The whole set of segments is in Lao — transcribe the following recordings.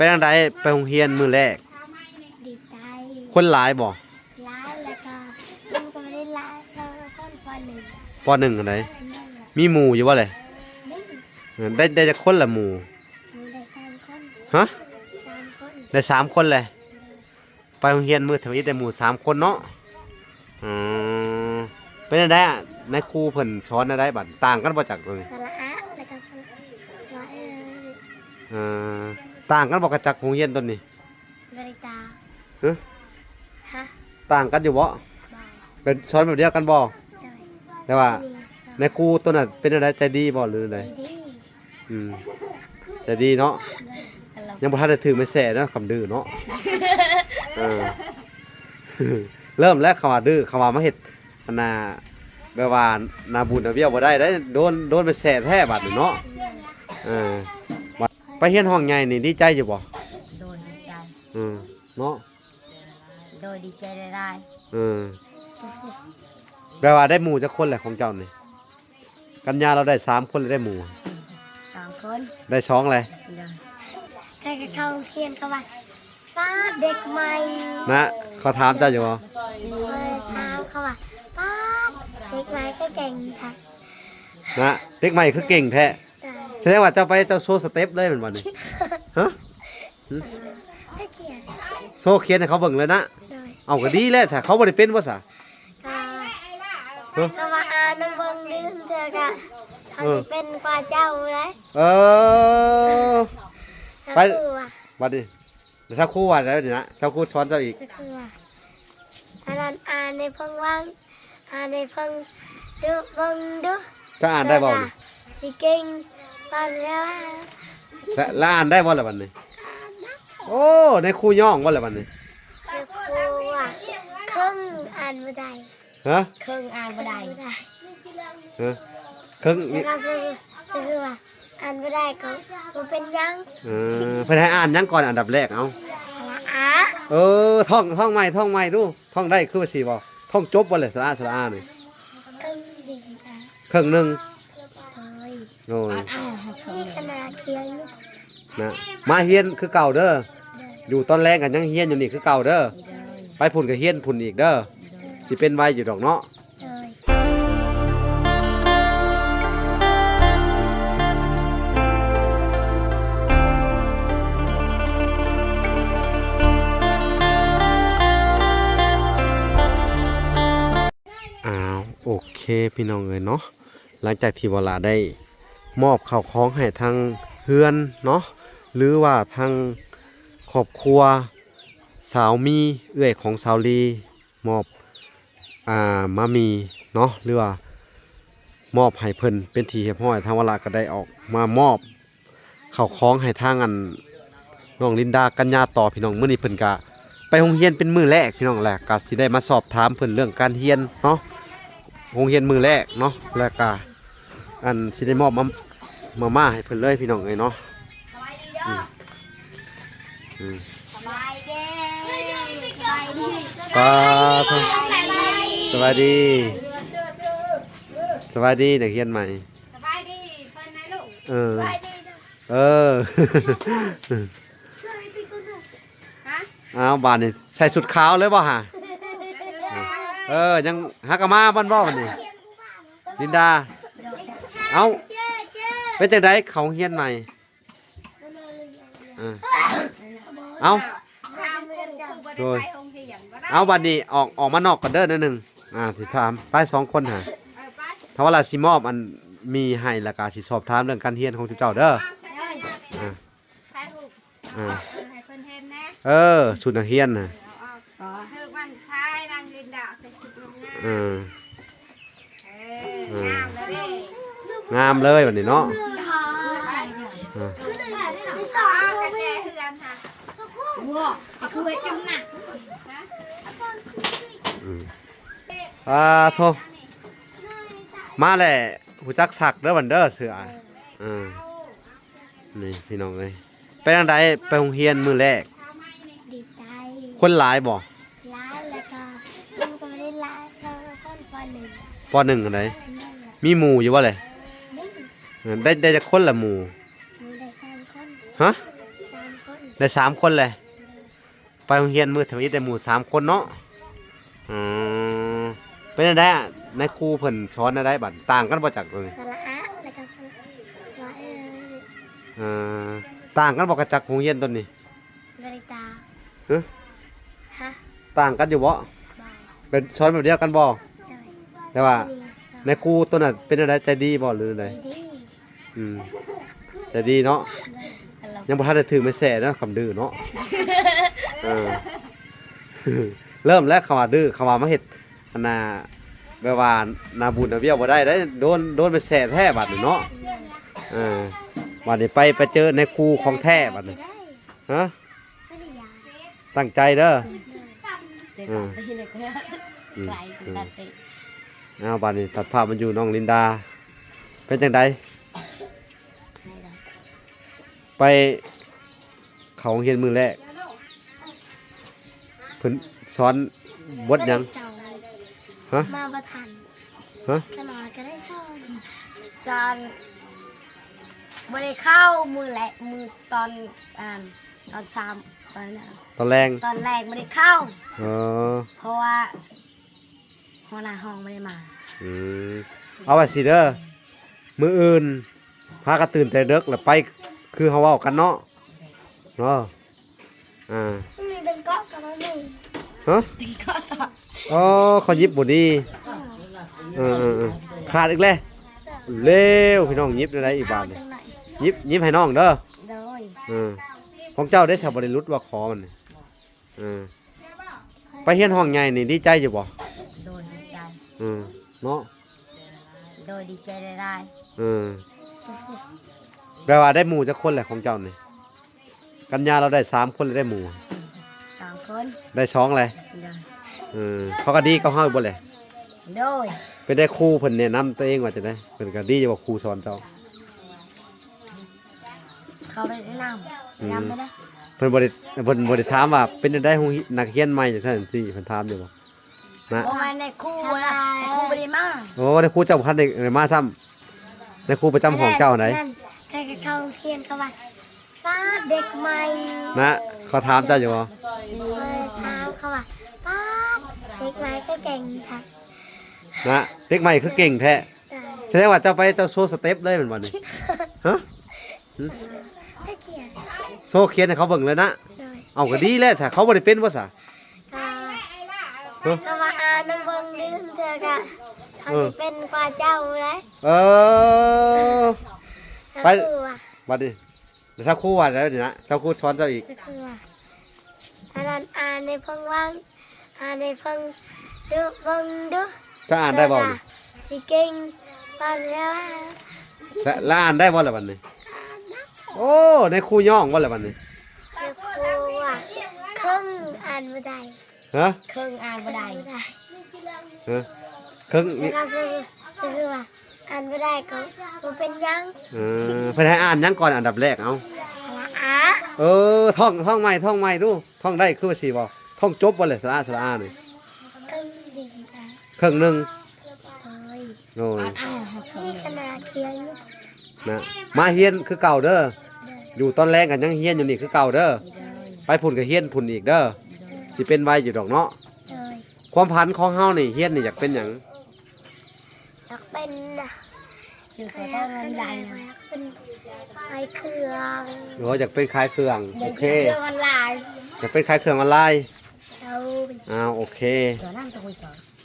ປັນຈັ່ງໃດໄປໂຮງຮຽນມື້ແລກ? ດີໃຈ. ຄົນຫຼາຍບໍ່? ຫຼາຍ ແລ້ວກໍມັນກໍບໍ່ໄດ້ຫຼາຍ ເພາະວ່າຄົນ ປໍໜຶ່ງ ປໍໜຶ່ງຫັ້ນໃດ? ແມ່ນແຫຼະ. ມີໝູ່ຢູ່ບໍ່ແຫຼະ? ມີ. ເອີ ໄດ້ ໄດ້ຈັກຄົນລະໝູ່? ໝູ່ໄດ້ສາມຄົນ. ຮະ? ສາມຄົນ. ໄດ້ສາມຄົນແຫຼະ. ໂດຍ. ໄປໂຮງຮຽນມື້ທຳອິດໄດ້ໝູ່ສາມຄົນເນາະ. ອືມ ເປັນຈັ່ງໃດ ນາຍຄູເພິ່ນສອນແນວໃດບັດ? ຕ່າງກັນບໍ່ຈັກໂຕນີ້? ສະຫຼະອະ ແລ້ວກໍສະຫຼະ ສະຫຼະເອີ. ເອີ ຕ່າງກັນບໍ່ກະຈັກໂຮງຮຽນໂຕນີ້? ບໍ່ໄດ້ຕ່າງ. ຮະ? ຮະ? ຕ່າງກັນຢູ່ບໍ່? ບໍ່. ເປັນສອນແບບດຽວກັນບໍ່? ໂດຍ. ແຕ່ວ່າ ນີ້ ນາຍຄູໂຕນັ້ນເປັນແນວໃດ ໃຈດີບໍ່ ຫຼືໃດ? ໃຈດີ. ອືມ ໃຈດີເນາະ. ຍັງບໍ່ທັນໄດ້ຖືກໄມ້ແສເນາະ ຄຳດື້ເນາະ. ເອີ ເລີ່ມແລ້ວ ຄຳວ່າດື້ ຄຳວ່າມາເຮັດ ອັນນ່າ ແບບວ່າໜ້າບູນໜ້າບ້ຽວບໍ່ໄດ້ເດ້ ໂດນ ໂດນໄມ້ແສແທ້ບາດນີ້ເນາະ. ເອີ ບັດໄປຮຽນຫ້ອງໃຫຍ່ນີ້ດີໃຈຢູ່ບໍ່? ໂດຍ ດີໃຈ. ເອີ ເນາະ. ໂດຍ ດີໃຈຫຼາຍໆ. ເອີ ແບບວ່າໄດ້ໝູ່ຈັກຄົນແຫຼະຂອງເຈົ້ານີ້? ກັນຍາລາວໄດ້ສາມຄົນ ຫຼືໄດ້ໝູ່? ສາມຄົນ. ໄດ້ສອງແຫຼະ. ໂດຍ. ໃກ້ເຂົ້າໂຮງຮຽນເຂົາວ່າ ປາດ ເດັກໃໝ່ ນະ ເຂົາຖາມເຈົ້າຢູ່ບໍ່? ເອີ ຖາມເຂົາວ່າ ປາດ ເດັກໃໝ່ຄືເກັ່ງແທ້ ນະ ເດັກໃໝ່ຄືເກັ່ງແທ້. ໂດຍ. ສະແດງວ່າເຈົ້າໄປ ເຈົ້າໂຊສະເຕັບເລີຍແມ່ນບໍ່ນີ້? ຮະ? ຫຶ? ໂຊຂຽນໃຫ້ເຂົາເບິ່ງເລີຍນະ? ໂດຍ. ເອົາ ກໍດີແລ້ວ ຖ້າເຂົາບໍ່ໄດ້ເປັນບໍ່ຊະ? ກໍ ຮະ? ກໍວ່າອ່ານນຳເບິ່ງ ບາງເທື່ອກໍ ເອີ ເຂົາຊິເປັນກວ່າເຈົ້າໄດ໋. ເອີ ໄປ ບັດນີ້ ແລ້ວຊາວຄູວ່າໃດບັດນີ້ນະ? ຊາວຄູສອນເຈົ້າອີກ ກໍຄືວ່າ ອັນນັ້ນອ່ານໃຫ້ເພິ່ນຟັງ ອ່ານໃຫ້ເພິ່ນດູ ເບິ່ງດູ ເຈົ້າອ່ານໄດ້ບໍ່? ຊິເກັ່ງປານໃດ? ລະ ລະອ່ານໄດ້ບໍ່ລະບັດນີ້? ໂອ້ ນາຍຄູຍ້ອງບໍ່ລະບັດນີ້? ນາຍຄູວ່າເຄິ່ງອ່ານບໍ່ໄດ້. ຮະ? ເຄິ່ງອ່ານບໍ່ໄດ້. ຮະ? ເຄິ່ງ ແລ້ວກໍຄື ກໍຄືວ່າອ່ານບໍ່ໄດ້ກໍບໍ່ເປັນຫຍັງ. ເອີ ເພິ່ນໃຫ້ອ່ານຫຍັງກ່ອນອັນດັບແລກ? ເອົາ ສະຫຼະອາ. ເອີ ທ່ອງ ທ່ອງໃໝ່ ທ່ອງໃໝ່ດູ. ທ່ອງໄດ້ຄືວ່າຊິບໍ່? ທ່ອງຈົບບໍ່ແຫຼະ ສະຫຼະອາ ສະຫຼະອານີ້? ເຄິ່ງໜຶ່ງ. ໂດຍ. ໂດຍ. ນີ້ຂະໜາດຂຽນຢູ່ ນະ ມາຮຽນຄືເກົ່າເດີ. ໂດຍ. ຢູ່ຕອນແລງກໍຍັງຮຽນຢູ່ນີ້ຄືເກົ່າເດີ. ໂດຍ. ໄປພຸ້ນກໍຮຽນພຸ້ນອີກເດີ. ໂດຍ. ຊິເປັນໄວຢູ່ດອກເນາະ. ໂດຍ. ອ້າວ ໂອເຄ ພີ່ນ້ອງເອີຍເນາະ, ຫຼັງຈາກທີ່ວາລາໄດ້ມອບເຂົ້າຂອງໃຫ້ທາງເຮືອນເນາະ ຫຼືວ່າທາງຄອບຄົວສາວມີ ເອື້ອຍຂອງສາວລີ ມອບ ອ່າ ມາມີເນາະ ຫຼືວ່າມອບໃຫ້ເພິ່ນເປັນທີ່ຮຽບຮ້ອຍ, ທາງວາລາກໍໄດ້ອອກມາມອບເຂົ້າຂອງໃຫ້ທາງ ອັນ ນ້ອງລິນດາ ກັນຍາ ຕໍ່ ພີ່ນ້ອງ. ມື້ນີ້ເພິ່ນກະໄປໂຮງຮຽນເປັນມື້ແລກ ພີ່ນ້ອງ, ແລະກະຊິໄດ້ມາສອບຖາມເພິ່ນເລື່ອງການຮຽນເນາະ, ໂຮງຮຽນມື້ແລກເນາະ, ແລະກະ ອັນ ຊິໄດ້ມອບມາ ມາມ່າໃຫ້ເພິ່ນເລີຍ ພີ່ນ້ອງເອີຍເນາະ. ສະບາຍດີເດີ. ອືມ ອືມ ສະບາຍດີ ສະບາຍດີ ປາໂທ ສະບາຍດີ ສະບາຍດີ ນັກຮຽນໃໝ່. ສະບາຍດີເພິ່ນນະລູກ. ເອີ ສະບາຍດີເດີ. ເອີ ຮະ? ອ້າວ ບາດນີ້ໃສ່ຊຸດຂາວເລີຍບໍ່ຫະ? ເອີ ຍັງຫາກະມາບໍ່ ບາດນີ້ ລິນດາ. ເອົ້າ ເປັນຈັ່ງໃດເຂົ້າໂຮງຮຽນໃໝ່? ເອີ ເອົ້າ ໂດຍ. ເອົາ ບາດນີ້ອອກ ອອກມານອກກ່ອນເດີໜ້ອຍໜຶ່ງ. ອ່າ ຊິຖາມ ໄປສອງຄົນຫາ. ເອີ ໄປ. ຖ້າວ່າລາຊິມອບອັນມີໃຫ້ ແລ້ວກະຊິສອບຖາມເລື່ອງການຮຽນຂອງເຈົ້າເດີ. ອ່າ ຖ່າຍຮູບ ອ່າ ເອີ ໃຫ້ເພິ່ນເຫັນແດ່. ເອີ ຊຸດນັກຮຽນນະ. ເອີ ເອົາອອກ ຖືກວັນທ້າຍນາງລິນດາໃສ່ຊຸດງາມໆ. ເອີ ເອີ ເອີ ງາມແລ້ວເດ້ ງາມເລີຍບັດນີ້ເນາະ. ເອີ ເອົາກະແຈເຮືອນຫາ. ໂອ້ ຄືເຮັດຈຳໜັກ. ອືມ ອ່າ ໂທ ມາແລ້ວ ຮູ້ຈັກສັກເດີບັດເດີ ເສື້ອ. ເອີ ນີ້ພີ່ນ້ອງເອີຍ ເປັນຈັ່ງໃດໄປໂຮງຮຽນມື້ແລກ? ດີໃຈ. ຄົນຫຼາຍບໍ່? ຫຼາຍ ແລ້ວກໍມັນກໍບໍ່ໄດ້ຫຼາຍ ເພາະວ່າຄົນ ປໍໜຶ່ງ. ປໍໜຶ່ງຫັ້ນໃດ? ແມ່ນແຫຼະ. ມີໝູ່ຢູ່ບໍ່ແຫຼະ? ມີ. ເອີ ໄດ້ ໄດ້ຈັກຄົນລະໝູ່? ໝູ່ໄດ້ສາມຄົນ. ຮະ? ສາມຄົນ. ໄດ້ສາມຄົນແຫຼະ. ໄປໂຮງຮຽນມື້ທຳອິດໄດ້ໝູ່ສາມຄົນເນາະ. ອືມ ເປັນຈັ່ງໃດ ນາຍຄູເພິ່ນສອນແນວໃດບັດ? ຕ່າງກັນບໍ່ຈັກໂຕນີ້? ສະລະອາ ແລ້ວກໍສະລະເອີ. ເອີ ຕ່າງກັນບໍ່ກັບຈັກໂຮງຮຽນໂຕນີ້? ບໍ່ໄດ້ຕ່າງ. ຮະ? ຮະ? ຕ່າງກັນຢູ່ບໍ່? ບໍ່. ເປັນສອນແບບດຽວກັນບໍ່? ໂດຍ. ແຕ່ວ່າ ນີ້ ນາຍຄູໂຕນັ້ນເປັນຈັ່ງໃດ ໃຈດີບໍ່ ຫຼືໃດ? ໃຈດີ. ອືມ ໃຈດີເນາະ. ຍັງບໍ່ທັນໄດ້ຖືກແມ່ແຊເນາະ ຄຳດື້ເນາະ. ເອີ ເລີ່ມແລ້ວ ຄຳວ່າດື້ ຄຳວ່າມາເຮັດ ອັນນ່າ ແບບວ່າໜ້າບຸນໜ້າບ້ຽວບໍ່ໄດ້ເດ້. ໂດນ ໂດນແມ່ແຊແທ້ບັດນີ້ເນາະ. ເອີ ບັດນີ້ໄປ ໄປເຈີນາຍຄູຂອງແທ້ບັດນີ້. ຮະ? ຕັ້ງໃຈເດີ. ເອີ ອືມ ອືມ ເອົາ ບາດນີ້ຕັດພາບມາຢູ່ນ້ອງລິນດາ ເປັນຈັ່ງໃດ? ໄປເຂົ້າໂຮງຮຽນມື້ແລກ ເພິ່ນສອນບົດຫຍັງ? ຮະ? ມາບໍ່ທັນ. ຮະ? ຂະໜາດກໍໄດ້ສອນ ສອນ ບໍ່ໄດ້ເຂົ້າມື້ແລກ ມື້ຕອນ ອ່າ ຕອນເຊົ້າ ຕອນ ຕອນແລງ ຕອນແລງບໍ່ໄດ້ເຂົ້າ. ເອີ ເພາະວ່າຫົວໜ້າຫ້ອງບໍ່ໄດ້ມາ. ອືມ ເອົາວ່າຊີ້ເດີ ມື້ອື່ນພາກັນຕື່ນແຕ່ເດິກ ແລ້ວໄປຄືເຮົາເວົ້າກັນເນາະ ເນາະ. ອ່າ ມັນມີເປັນເກາະກັບມັນມີ ຮະ? ເປັນເກາະ. ອໍ ເຂົາຫຍິບບໍ່ດີ. ເອີໆໆ ຂາດອີກແລ້ວ. ເລັວ ພີ່ນ້ອງ ຫຍິບໄດ້ອີກບາດນີ້. ຫຍິບ ຫຍິບໃຫ້ນ້ອງເດີ. ໂດຍ. ເອີ ຂອງເຈົ້າເດ້ ຖ້າບໍ່ໄດ້ຫຼຸດວ່າຂໍມັນນີ້. ເອີ ໄປຮຽນຫ້ອງໃຫຍ່ນີ້ດີໃຈຢູ່ບໍ່? ໂດຍ ດີໃຈ. ເອີ ເນາະ. ໂດຍ ດີໃຈຫຼາຍໆ. ເອີ ແປວ່າໄດ້ໝູ່ຈັກຄົນແຫຼະຂອງເຈົ້ານີ້? ກັນຍາລາວໄດ້ສາມຄົນ ແລ້ວໄດ້ໝູ່ສາມຄົນ ໄດ້ສອງແຫຼະ. ໂດຍ. ເອີ ເຂົາກໍດີກັບເຮົາຢູ່ບໍ່ແຫຼະ? ໂດຍ. ເປັນໄດ້ ຄູເພິ່ນແນະນຳຕົວເອງວ່າຈັ່ງໃດ? ເພິ່ນກໍດີຢູ່ບໍ່ ຄູສອນເຈົ້າ? ເຂົາໄປແນະນຳ ອືມ ແນະນຳໄປເດ້. ເພິ່ນບໍ່ໄດ້ ເພິ່ນບໍ່ໄດ້ຖາມວ່າເປັນຈັ່ງໃດ ໂຮງຮຽນ ນັກຮຽນໃໝ່ຈັ່ງຊັ້ນຈັ່ງຊີ້ ເພິ່ນຖາມຢູ່ບໍ່? ນະ ບໍ່ແມ່ນ ນາຍຄູນະ ນາຍຄູບໍ່ໄດ້ມາ. ໂອ້ ນາຍຄູເຈົ້າບໍ່ທັນໄດ້ ໄດ້ມາຊ້ຳ. ນາຍຄູປະຈຳຫ້ອງເຈົ້າໃດ? ນັ້ນ ໃຜກໍເຂົ້າໂຮງຮຽນເຂົາວ່າ ປາດ ເດັກໃໝ່ ນະ ເຂົາຖາມເຈົ້າຢູ່ບໍ່? ເອີ ຖາມເຂົາວ່າ ປາດ ເດັກໃໝ່ຄືເກັ່ງແທ້ ນະ ເດັກໃໝ່ຄືເກັ່ງແທ້. ສະແດງວ່າເຈົ້າໄປ ເຈົ້າໂຊສະເຕັບເລີຍແມ່ນບໍ່ນີ້? ຮະ? ໂຊຂຽນໃຫ້ເຂົາເບິ່ງເລີຍນະ. ໂດຍ. ເອົາ ກໍດີແລ້ວ ຖ້າເຂົາບໍ່ໄດ້ເປັນບໍ່ຊະ? ກໍ ຮະ? ກໍວ່າອ່ານນຳເບິ່ງ ເທື່ອກໍ ເອີ ເຂົາຊິເປັນກວ່າເຈົ້າໄດ໋. ເອີ ໄປ ບັດນີ້ ແລ້ວຖ້າຄູວ່າແນວໃດນີ້ນະ? ຖ້າຄູສອນເຈົ້າອີກ ກໍຄືວ່າ ອັນນັ້ນ ອ່ານໃຫ້ເພິ່ນຟັງ ອ່ານໃຫ້ເພິ່ນດູ ເບິ່ງດູ. ເຈົ້າອ່ານໄດ້ບໍ່ນີ້? ຊິເກັ່ງປານໃດ? ແລະ ລະອ່ານໄດ້ບໍ່ລະບັດນີ້? ໂອ້ ນາຍຄູຍ້ອງບໍ່ລະບັດນີ້? ນາຍຄູວ່າ ເຄິ່ງອ່ານບໍ່ໄດ້. ຮະ? ເຄິ່ງອ່ານບໍ່ໄດ້. ຮະ? ເຄິ່ງ ແລ້ວກໍຄື ຄືວ່າ ອ່ານບໍ່ໄດ້ກໍບໍ່ເປັນຫຍັງ. ເອີ ເພິ່ນໃຫ້ອ່ານຫຍັງກ່ອນອັນດັບແລກ? ເອົາ ສະລະອາ. ເອີ ທ່ອງ ທ່ອງໃໝ່ ທ່ອງໃໝ່ດູ. ທ່ອງໄດ້ຄືວ່າຊິເວົ້າ ທ່ອງຈົບບໍ່ແຫຼະ ສະລະອາ ສະລະອານີ້? ເຄິ່ງໜຶ່ງ. ໂດຍ. ໂອ້ຍ ມີຂະໜາດຂຽນຢູ່ ນະ ມາຮຽນຄືເກົ່າເດີ. ໂດຍ. ຢູ່ຕອນແລງກໍຍັງຮຽນຢູ່ນີ້ຄືເກົ່າເດີ. ໂດຍ. ໄປພຸ້ນກໍຮຽນພຸ້ນອີກເດີ. ໂດຍ. ຊິເປັນໄວຢູ່ດອກເນາະ. ໂດຍ. ຄວາມຝັນຂອງເຮົານີ້ ຮຽນນີ້ຢາກເປັນຫຍັງ? ຢາກເປັນ ຢາກເປັນຂາຍເຄື່ອງ. ໂອ້ ຢາກເປັນຂາຍເຄື່ອງ. ໂອເຄ ເຄື່ອງອອນລາຍ. ຢາກເປັນຂາຍເຄື່ອງອອນລາຍ. ໂດຍ. ອ້າວ ໂອເຄ.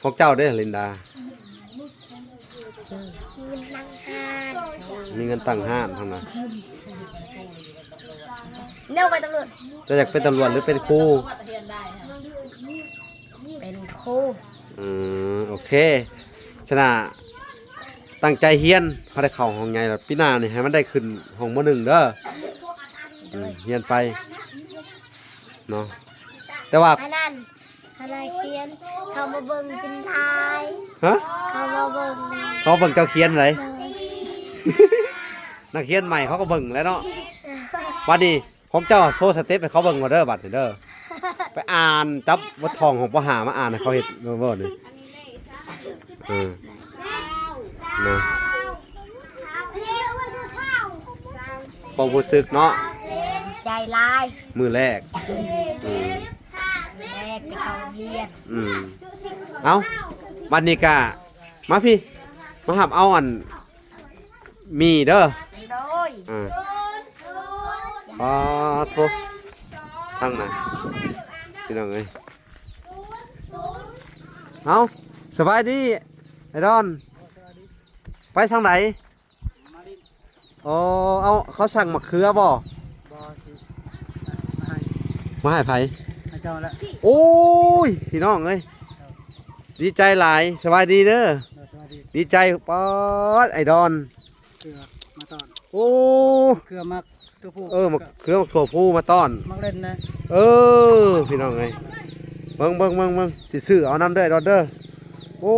ພວກເຈົ້າເດ້ ລິນດາ? ມີເງິນຕັ້ງຮ້ານ. ມີເງິນຕັ້ງຮ້ານທັງນັ້ນ. ແນວໄປຕຳຫຼວດ. ເຈົ້າຢາກເປັນຕຳຫຼວດ ຫຼື ເປັນຄູ? ເປັນຄູ. ອືມ ໂອເຄ. ສະນະ ຕັ້ງໃຈຮຽນ ພໍໄດ້ເຂົ້າຫ້ອງໃຫຍ່ແລ້ວ ປີໜ້ານີ້ໃຫ້ມັນໄດ້ຂຶ້ນຫ້ອງ ມໍໜຶ່ງ ເດີ. ໂດຍ. ຮຽນໄປເນາະ ແຕ່ວ່າ ອັນນັ້ນ ອັນນັ້ນຂຽນ ເຂົາມາເບິ່ງເປັນລາຍ. ຮະ? ເຂົາມາເບິ່ງ ເຂົາເບິ່ງເຈົ້າຂຽນໃດ? ໂດຍ. ນັກຮຽນໃໝ່ເຂົາກໍເບິ່ງແຫຼະເນາະ. ບັດນີ້ ຂອງເຈົ້າໂຊສະເຕັບໃຫ້ເຂົາເບິ່ງກ່ອນເດີ ບັດນີ້ເດີ. ໄປອ່ານ ຈັບບົດທ່ອງຂອງ ປໍຫ້າ ມາອ່ານໃຫ້ເຂົາເຮັດເບິ່ງນີ້. ເອີ ເນາະ ຄວາມຮູ້ສຶກເນາະ. ຫຼາຍ ມື້ແລກ ອືມ ແລກໄປເຂົ້າໂຮງຮຽນ ອືມ ເອົ້າ ບັດນີ້ກະມາພີ້ ມາຮັບເອົາອັນ ໝີ່ເດີ ໂດຍ ອ່າ ປາໂທ ທາງນັ້ນ ພີ່ນ້ອງເອີຍ ເອົ້າ ສະບາຍດີ ໄອ້ດອນ ໄປທາງໃດ? ອໍ ເອົາ ເຂົາສັ່ງໝາກເຂືອບໍ່? ບໍ່ ຊິມາໃຫ້ ມາໃຫ້ໃຜ? ໃຫ້ເຈົ້າແຫຼະ ໂອ້ຍ ພີ່ນ້ອງເອີຍ ດີໃຈຫຼາຍ ສະບາຍດີເດີ ເອີ ສະບາຍດີ ດີໃຈ ປາດ ໄອ້ດອນ ເຂືອມາຕ້ອນ ໂອ້ ເຂືອໝາກ ເອີ ມາເຂືອ ມາຖົ່ວພູມາຕ້ອນ ມາເຫຼັ້ນນະ ເອີ ພີ່ນ້ອງເອີຍ ເບິ່ງ ເບິ່ງ ເບິ່ງ ເບິ່ງ ຊິຊື້ເອົານຳເດີ ດອນເດີ ໂອ້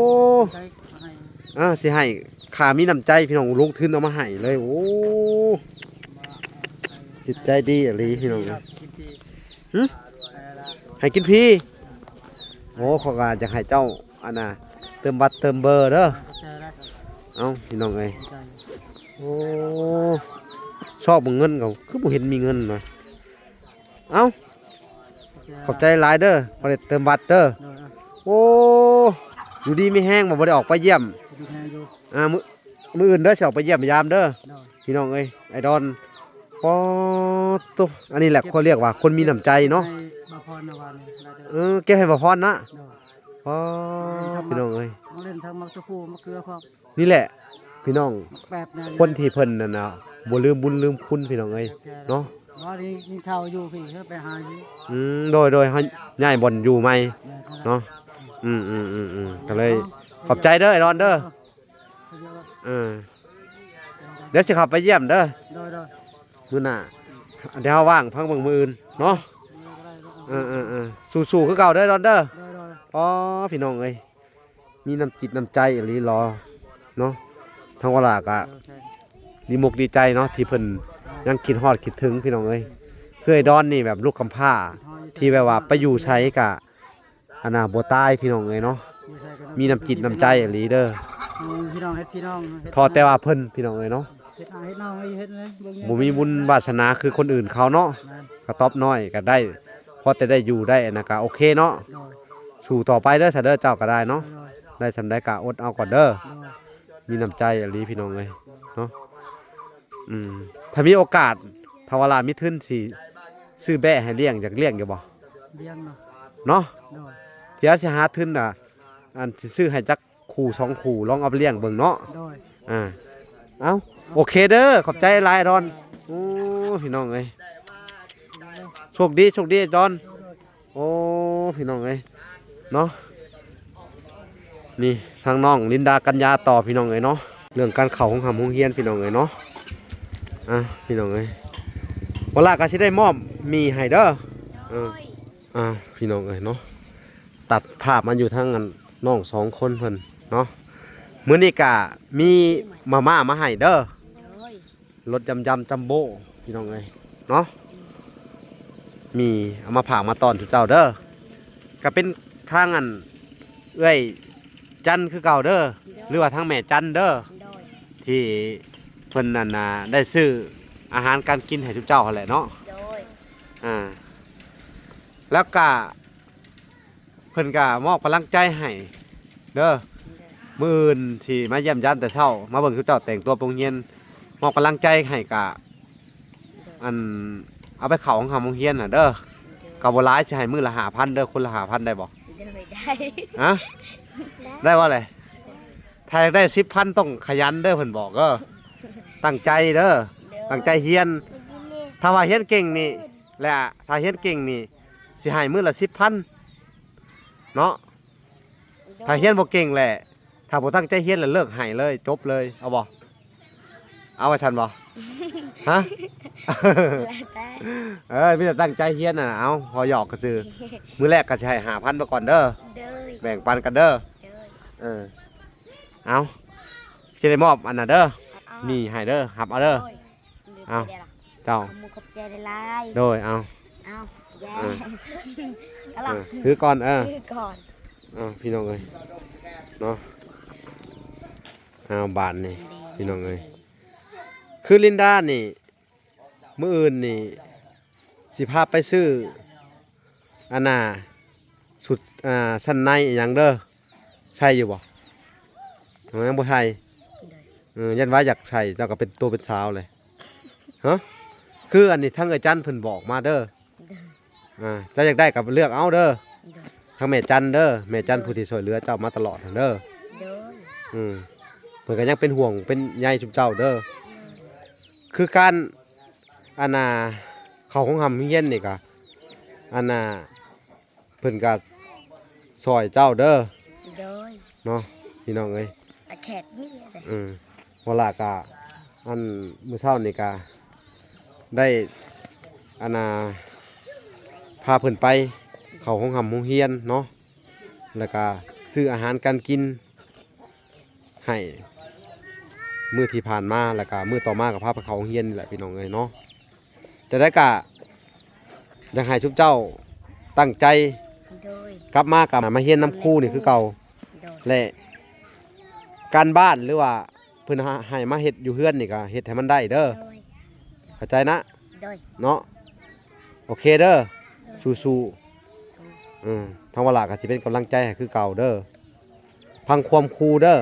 ໃສ່ມາໃຫ້ ອ່າ ຊິໃຫ້ ຂ້າມີນ້ຳໃຈ ພີ່ນ້ອງ ລົງທຶນເອົາມາໃຫ້ເລີຍ ໂອ້ ຈິດໃຈດີອີ່ຫຼີ ພີ່ນ້ອງເອີຍ ຫຶ ໃຫ້ກິນຟຣີ ໂອ້ ເຂົາກໍຢາກໃຫ້ເຈົ້າ ອັນນ່າ ເຕີມບັດເຕີມເບີເດີ ເອົາ ພີ່ນ້ອງເອີຍ ໂອ້ ຊອກເບິ່ງເງິນກໍຄືບໍ່ເຫັນມີເງິນນະ ເອົ້າ ຂອບໃຈຫຼາຍເດີ ພໍໄດ້ເຕີມບັດເດີ ໂອ້ ຢູ່ດີມີແຮງ ບໍ່ ບໍ່ໄດ້ອອກໄປຢ້ຽມ ຢູ່ດີມີແຮງຢູ່ ອ່າ ມື້ ມື້ອື່ນເດີ ຊິອອກໄປຢ້ຽມໄປຢາມເດີ ໂດຍ ພີ່ນ້ອງເອີຍ ໄອ້ດອນ ປາດໂທ້ ອັນນີ້ແຫຼະ ເຂົາຮຽກວ່າຄົນມີນ້ຳໃຈເນາະ ເກັບໃຫ້ບ່າວພອນນະ ເອີ ເກັບໃຫ້ບ່າວພອນນະ ໂດຍ ປາດ ພີ່ນ້ອງເອີຍ ມາເຫຼັ້ນທັງໝາກ ໝາກຕະພູ ໝາກເຂືອພ້ອມ ນີ້ແຫຼະ ພີ່ນ້ອງ ໝາກແປບນະ ຄົນທີ່ເພິ່ນນັ້ນນະ ບໍ່ລືມບຸນລືມຄຸນ ພີ່ນ້ອງເອີຍ ໂອເຄ ເນາະ ບໍ່ໄດ້ກິນເຂົ້າຢູ່ພີ້ ເຮົາໄປຫາຢູ່ ອືມ ໂດຍ ໂດຍ ເຮົາຍ້າຍບ່ອນຢູ່ໃໝ່ ແມ່ນ ເນາະ ອືມ ອືມ ອືມ ອືມ ກໍເລີຍ ເນາະ ຂອບໃຈເດີ ໄອ້ດອນເດີ ເອີ ດຽວຊິເຂົ້າໄປຢ້ຽມເດີ ໂດຍ ໂດຍ ມື້ໜ້າ ດຽວເຮົາວ່າງພັງເບິ່ງມື້ອື່ນເນາະ ເອີ ເອີ ເອີ ສູ້ໆຄືເກົ່າເດີ ດອນເດີ ໂດຍ ໂດຍ ອໍ ພີ່ນ້ອງເອີຍ ມີນ້ຳຈິດນ້ຳໃຈອີ່ຫຼີຫຼໍ ເນາະ ທາງວາລາກະ ໂອເຄ ດີມົກດີໃຈເນາະ ທີ່ເພິ່ນຍັງຄິດຮອດຄິດເຖິງ ພີ່ນ້ອງເອີຍ ຄືໄອ້ດອນນີ້ແບບລູກກຳພ້າ ທີ່ແບບວ່າໄປຢູ່ໃສກະ ອັນນ່າ ບໍ່ຕາຍ ພີ່ນ້ອງເອີຍເນາະ ຢູ່ໃສກໍ ມີນ້ຳຈິດນ້ຳໃຈອີ່ຫຼີເດີ ເອີ ພີ່ນ້ອງເຮັດ ພີ່ນ້ອງເຮັດ ຂໍແຕ່ວ່າເພິ່ນ ພີ່ນ້ອງເອີຍເນາະ ເຮັດອ້າຍເຮັດນ້ອງ ເຮັດ ເຮັດເລີຍ ບໍ່ມີບຸນວາສະໜາຄືຄົນອື່ນເຂົາເນາະ ແມ່ນ ກະຕອບໜ້ອຍກະໄດ້ ພໍແຕ່ໄດ້ຢູ່ໄດ້ ອັນນັ້ນກະໂອເຄເນາະ ໂດຍ ສູ້ຕໍ່ໄປເດີ ຊະເດີ ເຈົ້າກະໄດ້ເນາະ ໂດຍ ໄດ້ສ່ຳໃດກະອົດເອົາກ່ອນເດີ ໂດຍ ມີນ້ຳໃຈອີ່ຫຼີ ພີ່ນ້ອງເອີຍເນາະ ອືມ ຖ້າມີໂອກາດ ຖ້າວ່າຫຼານມີທຶນຊິຊື້ແບ້ໃຫ້ລ້ຽງ ຢາກລ້ຽງຢູ່ບໍ່? ລ້ຽງເນາະ ເນາະ ໂດຍ ຊິຫາ ຊິຫາທຶນ ອ່າ ອັນຊິຊື້ໃຫ້ຈັກ ຄູ່ສອງຄູ່ ລອງເອົາໄປລ້ຽງເບິ່ງເນາະ ໂດຍ ອ່າ ເອົ້າ ໂອເຄເດີ ຂອບໃຈຫຼາຍດອນ ໂອ້ ພີ່ນ້ອງເອີຍ ໂຊກດີ ໂຊກດີດອນ ໂອ້ ພີ່ນ້ອງເອີຍ ເນາະ ນີ້ທາງນ້ອງລິນດາກັນຍາຕໍ່ ພີ່ນ້ອງເອີຍເນາະ ເລື່ອງການເຂົ້າໂຮງຮ່ຳໂຮງຮຽນ ພີ່ນ້ອງເອີຍເນາະ ອ່າ ພີ່ນ້ອງເອີຍ ວາລາກໍຊິໄດ້ມອບໝີ່ໃຫ້ເດີ ເອີ ອ່າ ພີ່ນ້ອງເອີຍເນາະ ຕັດພາບມາຢູ່ທາງອັນນ້ອງສອງຄົນເພິ່ນເນາະ ມື້ນີ້ກະມີມາມ່າມາໃຫ້ເດີ ໂດຍ ລົດຢຳຢຳຈັມໂບ້ ພີ່ນ້ອງເອີຍເນາະ ມີເອົາມາຝາກມາຕ້ອນສູ່ເຈົ້າເດີ ກະເປັນທາງອັນເອື້ອຍຈັນຄືເກົ່າເດີ ໂດຍ ຫຼືວ່າທາງແມ່ຈັນເດີ ໂດຍ ທີ່ເພິ່ນອັນນ່າໄດ້ຊື້ອາຫານການກິນໃຫ້ສູ່ເຈົ້າຫັ້ນແຫຼະເນາະ ໂດຍ ອ່າ ແລ້ວກະ ເພິ່ນກະມອບກຳລັງໃຈໃຫ້ເດີ ໂດຍ ມື້ອື່ນຊິມາຢ້ຽມຢາມແຕ່ເຊົ້າ ມາເບິ່ງຊຸມເຈົ້າແຕ່ງຕົວໄປໂຮງຮຽນ ມອບກຳລັງໃຈໃຫ້ກະ ໂດຍ ອັນ ເອົາໄປເຂົ້າໂຮງຮ່ຳໂຮງຮຽນຫັ້ນເດີ ໂດຍ ກະບໍ່ຫຼາຍ ຊິໃຫ້ມື້ລະຫ້າພັນເດີ ຄົນລະຫ້າພັນໄດ້ບໍ່? ໂດຍ ໄດ້ ຮະ? ໄດ້ ໄດ້ບໍ່ແຫຼະ? ໄດ້ ຖ້າຢາກໄດ້ສິບພັນຕ້ອງຂະຫຍັນເດີ ເພິ່ນບອກເດີ ຕັ້ງໃຈເດີ ໂດຍ ຕັ້ງໃຈຮຽນ ຖ້າວ່າຮຽນເກັ່ງນີ້ ແລະ ຖ້າຮຽນເກັ່ງນີ້ ຊິໃຫ້ມື້ລະສິບພັນເນາະ ໂດຍ ຖ້າຮຽນບໍ່ເກັ່ງແຫຼະ ຖ້າບໍ່ຕັ້ງໃຈຮຽນແລ້ວເລີກໃຫ້ເລີຍ ຈົບເລີຍ ເອົາບໍ່? ເອົາວ່າຊັ້ນບໍ່? ຮະ? ແລ້ວແຕ່ ເອີ ມີແຕ່ຕັ້ງໃຈຮຽນນະ ເອົາ ພໍຫຍອກຊື່ໆ ມື້ແລກກໍຊິໃຫ້ຫ້າພັນໄປກ່ອນເດີ ໂດຍ ແບ່ງປັນກັນເດີ ໂດຍ ເອີ ເອົາ ຊິໄດ້ມອບອັນນັ້ນເດີ ເອົາ ມີໃຫ້ເດີ ຮັບເອົາເດີ ໂດຍ ເອົາ ເຈົ້າ ຂອບໃຈຫຼາຍໆ ໂດຍ ເອົາ ເອົາ ເອີ ເອົາລະ ເອີ ຖືກ່ອນ ເອີ ຖືກ່ອນ ເອົາ ພີ່ນ້ອງເອີຍ ເນາະ ເອົາ ບາດນີ້ ພີ່ນ້ອງເອີຍ ຄືລິນດານີ້ ມື້ອື່ນນີ້ ຊິພາໄປຊື້ ອັນນ່າ ຊຸດ ອ່າ ຊັ້ນໃນອີ່ຫຍັງເດີ. ໃສ່ຢູ່ບໍ່? ຍັງບໍ່ໃສ່. ໂດຍ. ເອີ ຢ້ານວ່າຢາກໃສ່ ເຈົ້າກໍເປັນໂຕເປັນສາວເລີຍ. ຮະ? ຄືອັນນີ້ທາງເອື້ອຍຈັນເພິ່ນບອກມາເດີ. ໂດຍ. ອ່າ ເຈົ້າຢາກໄດ້ກໍເລືອກເອົາເດີ. ໂດຍ. ທາງແມ່ຈັນເດີ ແມ່ຈັນ ໂດຍ ຜູ້ທີ່ຊ່ວຍເຫຼືອເຈົ້າມາຕະຫຼອດຫັ້ນເດີ. ໂດຍ. ອືມ ເພິ່ນກໍຍັງເປັນຫ່ວງເປັນໃຍຊຸມເຈົ້າເດີ. ໂດຍ. ຄືການ ອັນນ່າ ເຂົ້າໂຮງຮ່ຳໂຮງຮຽນນີ້ກໍ ອັນນ່າ ເພິ່ນກໍຊ່ອຍເຈົ້າເດີ. ໂດຍ. ເນາະ ພີ່ນ້ອງເອີຍ ອາແຂດນີ້ແຫຼະ. ອືມ ເວລາກໍ ອັນ ມື້ເຊົ້ານີ້ກໍໄດ້ ອັນນ່າ ພາເພິ່ນໄປເຂົ້າໂຮງຮ່ຳໂຮງຮຽນເນາະ ແລ້ວກໍຊື້ອາຫານການກິນໃຫ້ມື້ທີ່ຜ່ານມາ ແລ້ວກໍມື້ຕໍ່ມາກໍພາໄປເຂົ້າໂຮງຮຽນນີ້ແຫຼະ ພີ່ນ້ອງເອີຍເນາະ. ຈັ່ງໃດກໍຢາກໃຫ້ຊຸມເຈົ້າຕັ້ງໃຈ ໂດຍ ກັບມາກັບມາຮຽນນຳຄູນີ້ຄືເກົ່າ. ໂດຍ. ແລະ ການບ້ານ ຫຼືວ່າເພິ່ນໃຫ້ມາເຮັດຢູ່ເຮືອນນີ້ກໍເຮັດໃຫ້ມັນໄດ້ເດີ. ໂດຍ. ເຂົ້າໃຈນະ? ໂດຍ. ເນາະ ໂອເຄເດີ. ໂດຍ. ສູ້ໆ. ສູ້. ເອີ ທາງວາລາກໍຊິເປັນກຳລັງໃຈໃຫ້ຄືເກົ່າເດີ. ຟັງຄວາມຄູເດີ. ໂດຍ.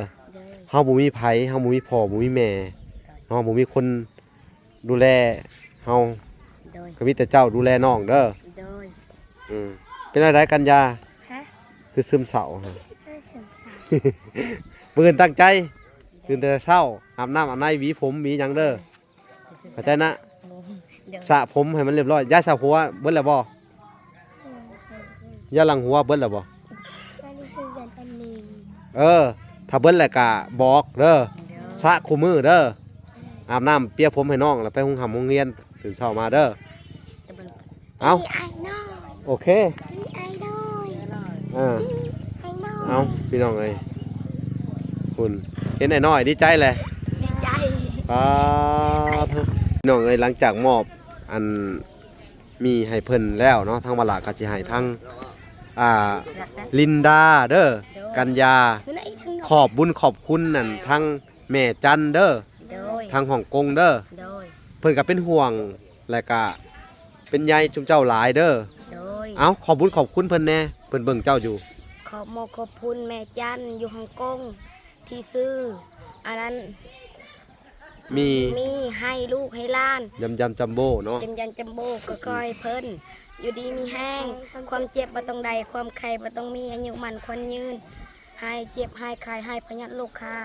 ເຮົາບໍ່ມີໃຜ ເຮົາບໍ່ມີພໍ່ ບໍ່ມີແມ່ ໂດຍ ເຮົາບໍ່ມີຄົນ ດູແລເຮົາ. ໂດຍ. ກໍມີແຕ່ເຈົ້າດູແລນ້ອງເດີ. ໂດຍ. ອືມ ເປັນຈັ່ງໃດກັນຍາ? ຮະ? ຄືຊຶມເສົ້າ? ເອີ ຊຶມເສົ້າ. ມື້ອື່ນຕັ້ງໃຈ ຕື່ນແຕ່ເຊົ້າ ອາບນ້ຳອາບໃນ ຫວີຜົມ ຫວີຫຍັງເດີ. ໂດຍ. ເຂົ້າໃຈນະ? ໂດຍ. ສະຜົມໃຫ້ມັນຮຽບຮ້ອຍ. ຢາສະຫົວເບິດແລ້ວບໍ່? ເອີ ຢາລ້າງຫົວເບິດແລ້ວບໍ່? ອັນນີ້ຄືກັນອັນໜຶ່ງ. ເອີ ຖ້າເບິດແລ້ວກະບອກເດີ. ໂດຍ. ສະຄູ່ມື້ເດີ. ອືມ. ອາບນ້ຳປຽຜົມໃຫ້ນ້ອງ ແລ້ວໄປໂຮງຮ່ຳໂຮງຮຽນ ຕື່ນເຊົ້າມາເດີ. ເອົາ ອີ່ອ້າຍນ້ອຍ. ໂອເຄ ອີ່ອ້າຍນ້ອຍ. ເອີ ອີ່ອ້າຍນ້ອຍ. ເອົາ ພີ່ນ້ອງເອີຍ ພຸ້ນ ເຫັນອ້າຍນ້ອຍດີໃຈແຫຼະ. ດີໃຈ. ປາໂທ ພີ່ນ້ອງເອີຍ ຫຼັງຈາກມອບອັນ ມີໃຫ້ເພິ່ນແລ້ວເນາະ ທາງວາລາກໍຊິໃຫ້ທາງ ອ່າ ລິນດາເດີ ໂດຍ ກັນຍາ ຂອບບຸນຂອບຄຸນນັ້ນ ທາງແມ່ຈັນເດີ ໂດຍ ທາງຮ່ອງກົງເດີ ໂດຍ ເພິ່ນກໍເປັນຫ່ວງ ແລະກະເປັນໃຍຊຸມເຈົ້າຫຼາຍເດີ ໂດຍ ເອົາ ຂອບບຸນຂອບຄຸນເພິ່ນແດ່ ເພິ່ນເບິ່ງເຈົ້າຢູ່ ຂອບໝົກຂອບຄຸນແມ່ຈັນຢູ່ຮ່ອງກົງ ທີ່ຊື້ ອັນນັ້ນ ມີ ມີໃຫ້ລູກໃຫ້ຫຼານ ຢຳຢຳຈັມໂບ້ເນາະ ຢຳຢຳຈັມໂບ້ ກໍຂໍໃຫ້ເພິ່ນຢູ່ດີມີແຮງ ຄວາມເຈັບບໍ່ຕ້ອງໄດ້ ຄວາມໄຂ້ບໍ່ຕ້ອງມີ ອາຍຸໝັ້ນຂວັນຍືນ ຫາຍເຈັບຫາຍໄຂ້ ຫາຍພະຍາດໂລຄາ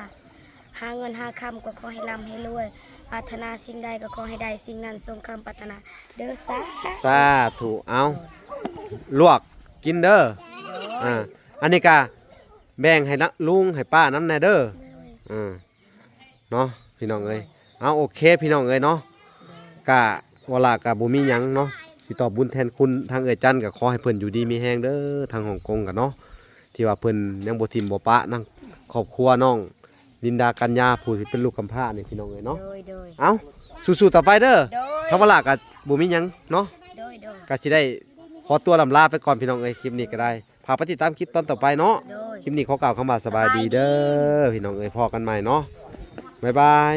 ຫາເງິນຫາຄຳກໍຂໍໃຫ້ລ່ຳໃຫ້ລວຍ ປາດຖະໜາສິ່ງໃດກໍຂໍໃຫ້ໄດ້ສິ່ງນັ້ນ ສົມຄຳປາດຖະໜາເດີ ສາ ສາທຸ ເອົາ ລວກກິນເດີ ໂດຍ ອ່າ ອັນນີ້ກະແບ່ງໃຫ້ນະ ລຸງໃຫ້ປ້ານຳແດ່ເດີ ໂດຍ ອ່າ ເນາະ ພີ່ນ້ອງເອີຍ ເອົາ ໂອເຄ ພີ່ນ້ອງເອີຍເນາະ ກະ ວາລາກະບໍ່ມີຫຍັງເນາະ ຊິຕອບບຸນແທນຄຸນ ທາງເອື້ອຍຈັນກະຂໍໃຫ້ເພິ່ນຢູ່ດີມີແຮງເດີ ທາງຮ່ອງກົງກະເນາະ ທີ່ວ່າເພິ່ນຍັງບໍ່ຖິ້ມບໍ່ປະນຳຄອບຄົວນ້ອງລິນດາ ກັນຍາ ຜູ້ທີ່ເປັນລູກກຳພ້ານີ້ ພີ່ນ້ອງເອີຍເນາະ ໂດຍ ໂດຍ ເອົາ ສູ້ໆຕໍ່ໄປເດີ ໂດຍ ທາງວາລາກະບໍ່ມີຫຍັງເນາະ ໂດຍ ໂດຍ ກະຊິໄດ້ຂໍຕົວລ່ຳລາໄປກ່ອນ ພີ່ນ້ອງເອີຍ ຄລິບນີ້ກະໄດ້ ຝາກໄປຕິດຕາມຄລິບຕອນຕໍ່ໄປເນາະ ໂດຍ ຄລິບນີ້ຂໍກ່າວຄຳວ່າສະບາຍດີເດີ ສະບາຍດີ ພີ່ນ້ອງເອີຍ ພໍ້ກັນໃໝ່ເນາະ ບາຍບາຍ.